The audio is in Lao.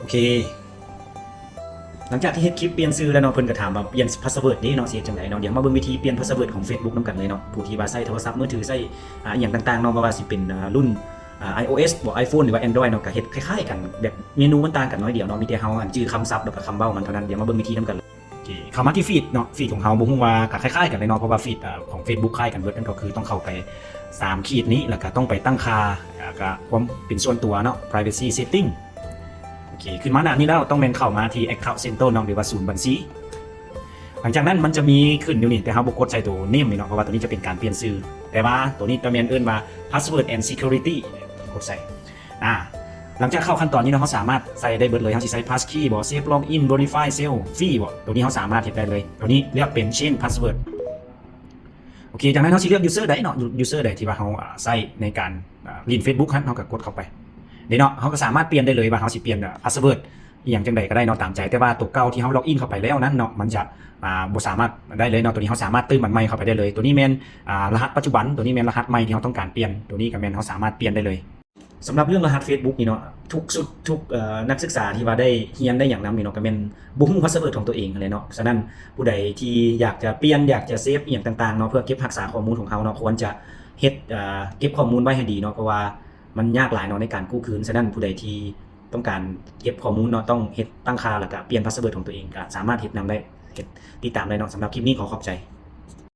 ໂອເຄ ຫຼັງຈາກທີ່ເຮັດຄລິບປ່ຽນຊື່ແລ້ວເນາະ ເພິ່ນກໍຖາມວ່າປ່ຽນພາສເວີດເດ້ເນາະ ຊິເຮັດຈັ່ງໃດເນາະ? ດຽວມາເບິ່ງວິທີປ່ຽນພາສເວີດຂອງ Facebook ນຳກັນເລີຍເນາະ. ຜູ້ທີ່ວ່າໃຊ້ໂທລະສັບມືຖື ໃຊ້ ອາ ອີ່ຫຍັງຕ່າງໆເນາະ ບໍ່ວ່າຊິເປັນ ອາ ລຸ້ນ ອາ iOS ບໍ iPhone ຫຼືວ່າ Android ເນາະ ກໍເຮັດຄ້າຍໆກັນ ແບບເມນູມັນຕ່າງກັນໜ້ອຍດຽວເນາະ ມີແຕ່ເຮົາ ອັນ ຈື່ຄຳສັບ ແລ້ວກໍຄຳເວົ້າມັນເທົ່ານັ້ນ. ດຽວມາເບິ່ງວິທີນຳກັນເລີຍ. ໂອເຄ ເຂົ້າມາທີ່ຟີດເນາະ ຟີດຂອງເຮົາບໍ່ຮູ້ວ່າກໍຄ້າຍໆກັນເລີຍເນາະ ເພາະວ່າຟີດ ອາ ຂອງ Facebook ຄ້າຍກັນເບິດ ນັ້ນກໍຄືຕ້ອງເຂົ້າໄປສາມຂີດນີ້ ແລ້ວກໍຕ້ອງໄປຕັ້ງຄ່າ ອາ ກະຄວາມເປັນສ່ວນຕົວເນາະ Privacy Setting. ໂອເຄ ຂຶ້ນມາໜ້ານີ້ແລ້ວ ຕ້ອງແມ່ນເຂົ້າມາທີ່ Account Center ເນາະ ຫຼືວ່າສູນບັນຊີ. ຫຼັງຈາກນັ້ນມັນຈະມີຂຶ້ນຢູ່ນີ້ ແຕ່ເຮົາບໍ່ກົດໃສ່ໂຕ Name ນີ້ເນາະ ເພາະວ່າໂຕນີ້ຈະເປັນການປ່ຽນຊື່ ແຕ່ວ່າໂຕນີ້ຈະແມ່ນເອີ້ນວ່າ Password and Security ກົດໃສ່. ອາ ຫຼັງຈາກເຂົ້າຂັ້ນຕອນນີ້ເນາະ ເຮົາສາມາດໃສ່ໄດ້ເບິດເລີຍ ເຮົາຊິໃສ່ Passkey ບໍ Safe Login Verify Selfie ບໍ ໂຕນີ້ເຮົາສາມາດເຮັດໄດ້ເລີຍ. ໂຕນີ້ເລືອກເປັນ Change Password. ໂອເຄ ຈາກນັ້ນເຮົາຊິເລືອກ User ໃດເນາະ User ໃດທີ່ວ່າເຮົາ ອາ ໃຊ້ໃນການ ອາ ຫຼິ້ນ Facebook ຫັ້ນ ເຮົາກໍກົດເຂົ້າໄປເດ້ເນາະ. ເຮົາກໍສາມາດປ່ຽນໄດ້ເລີຍວ່າເຮົາຊິປ່ຽນ ອາ Password ອີ່ຫຍັງຈັ່ງໃດກໍໄດ້ເນາະ ຕາມໃຈ ແຕ່ວ່າໂຕເກົ່າທີ່ເຮົາ Login ເຂົ້າໄປແລ້ວນັ້ນເນາະ ມັນຈະ ອາ ບໍ່ສາມາດໄດ້ເລີຍເນາະ. ໂຕນີ້ເຮົາສາມາດຕື່ມອັນໃໝ່ເຂົ້າໄປໄດ້ເລີຍ. ໂຕນີ້ແມ່ນ ອາ ລະຫັດປັດຈຸບັນ ໂຕນີ້ແມ່ນລະຫັດໃໝ່ທີ່ເຮົາຕ້ອງການປ່ຽນ ໂຕນີ້ກໍແມ່ນເຮົາສາມາດປ່ຽນໄດ້ເລີຍ. ສຳລັບເລື່ອງລະຫັດ Facebook ນີ້ເນາະ ທຸກຊຸດ ທຸກ ເອີ ນັກສຶກສາທີ່ວ່າໄດ້ຮຽນໄດ້ຫຍັງນຳນີ້ເນາະ ກໍແມ່ນບໍ່ຮູ້ພາສເວີດຂອງຕົວເອງຫັ້ນແຫຼະເນາະ. ສະນັ້ນຜູ້ໃດທີ່ຢາກຈະປ່ຽນ ຢາກຈະ save ອີ່ຫຍັງຕ່າງໆເນາະ ເພື່ອເກັບຮັກສາຂໍ້ມູນຂອງເຮົາເນາະ ຄວນຈະເຮັດ ເອີ ເກັບຂໍ້ມູນໄວ້ໃຫ້ດີເນາະ ເພາະວ່າມັນຍາກຫຼາຍເນາະໃນການກູ້ຄືນ. ສະນັ້ນຜູ້ໃດທີ່ຕ້ອງການເກັບຂໍ້ມູນເນາະ ຕ້ອງເຮັດຕັ້ງຄ່າ ແລ້ວກະປ່ຽນພາສເວີດຂອງຕົວເອງ ກະສາມາດເຮັດນຳໄດ້ ເຮັດ ຕິດຕາມໄດ້ເນາະ. ສຳລັບຄລິບນີ້ຂໍຂອບໃຈ.